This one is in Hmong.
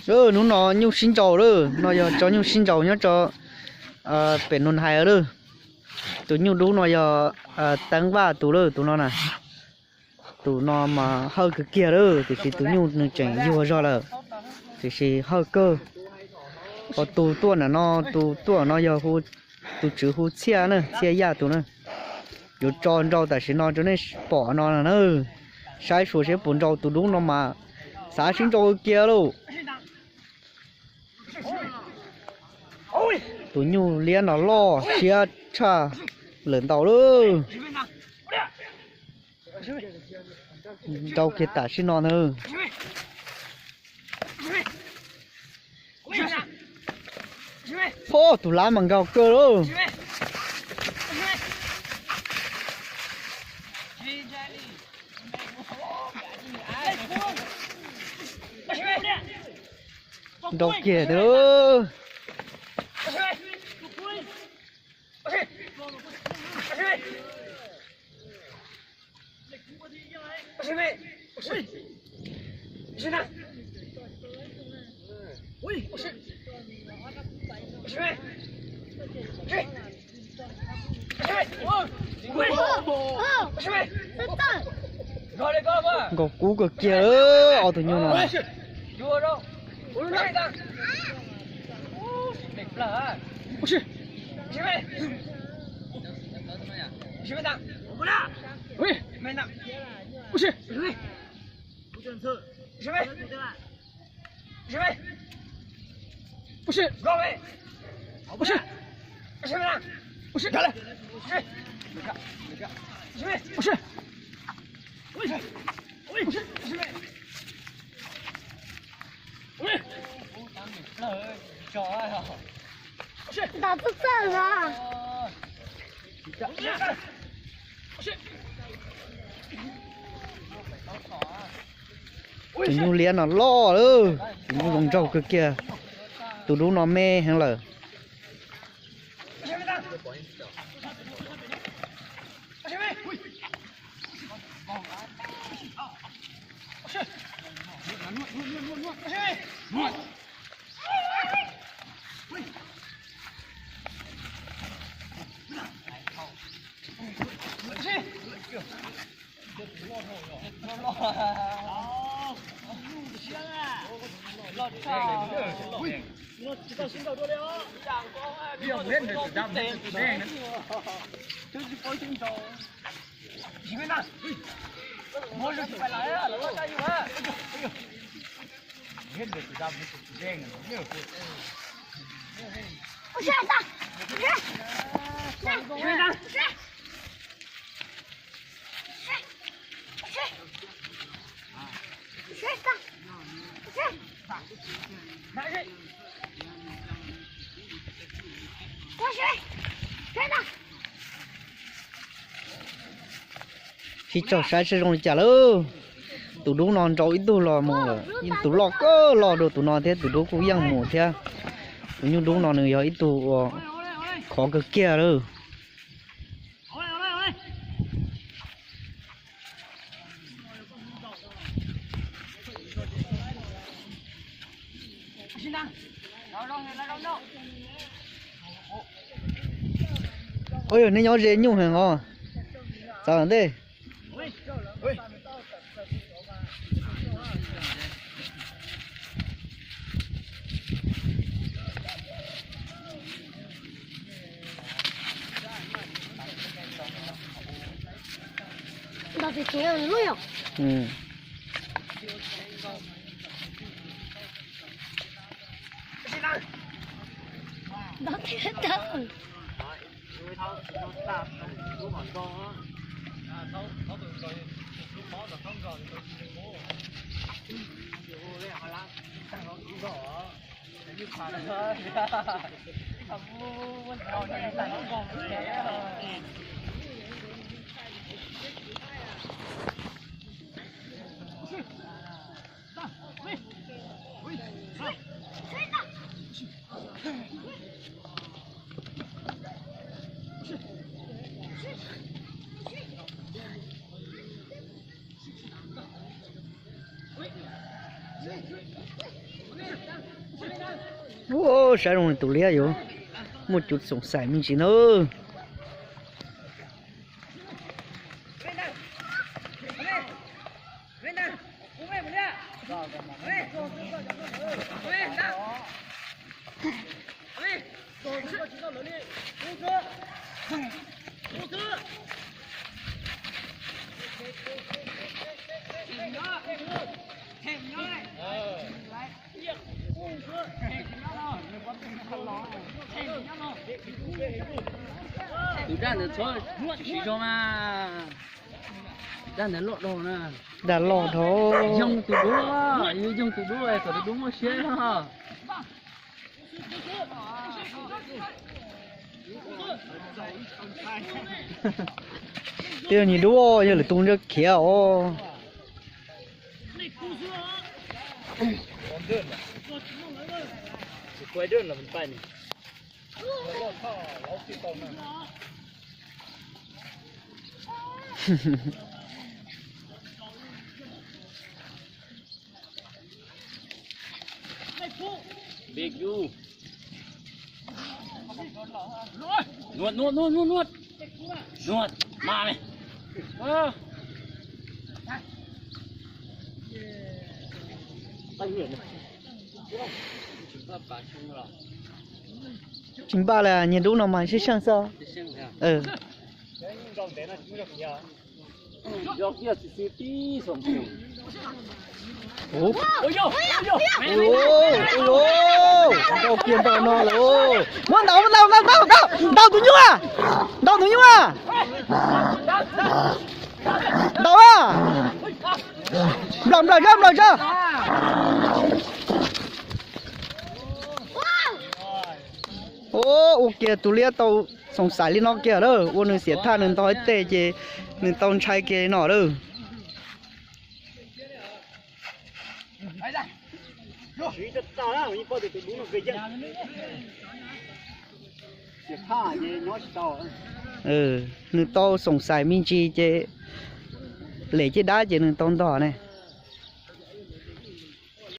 Hnub no nyuj sib nraus lawm, no yog tso nyuj sib nraus nyob rau pem Nus Hais lawm. Tus nyuj dub no yog Teeb Vaj tus lawm, tus no na. Tus no mas hawj kawg kiag lawm, tiam sis tus nyuj nws tseem yuag zog lawm, tiam sis hawj kawg. Ho tus tuaj ntawm no, tus tuaj no yog tus tswv hu Txhiaj na, Txhiaj Yaj tus na. Yuav tso nraus tam sim no rau nej pom no na. Saib suav seb puas nraus, tus dub no mas xav sib nraus kawg kiag lauj. Tus nyuj liab no loj siab tshaj lawm ntau lawm. Nraus kiag tam sim no na. Phob, tus lab mas nkaus kawg lauj. Nraus kiag tiag. Nkaus kub kawg kiag ob tug nyuj no. Ntaus txawj txawj os. Tus nyuj liab no loj lawm, tus nyuj zoo nraug kawg kiag. Tus dub no me heev lawm. Sib txog saib seb zoo li cas lawm. Tus dub no nrau ib tug los mus lawm, tus loj kawg loj dua tus no thiab, tus dub kuj yeej mus thiab. Tus nyuj dub no nws yog ib tug uas khov kawg kiag lawm. Ua yog nej nyob ze nyuj heev os. Txav ntej. Ua, saib zoo li tus liab yuav muaj cov xoom xaim me ntsis na. Tus daj ntawd txhob siv zog mas. Daj ntawd loj dhau na. Daj loj dhau. Yoog tus dub, yuav yoog tus dub kom tus dub muaj siab. Twb yog nyias dub, yog lwm tus ntsaj khiav os. Nuột, nuột, nuột, nuột, nuột. Nuột, ma mày. Ơ. Tsis npaj li, nyias dub no mas sib seej xwb. Ntaus kiag ntaus no lawm. Muab ntaus, ntaus, ntaus, ntaus, ntaus tus nyuj, ntaus tus nyuj. Ntaus a. Nplaws, nplaws zog, nplaws zog. Ua kiag tus liab tau xoom xaim li no kiag lawm, ua nws xiam thaj nws ntaus ib teg ces nws tau ntshai kiag li no lawm. Nws tau xoom xaim me ntsis ces lem caj dab ces nws tau ntog ne.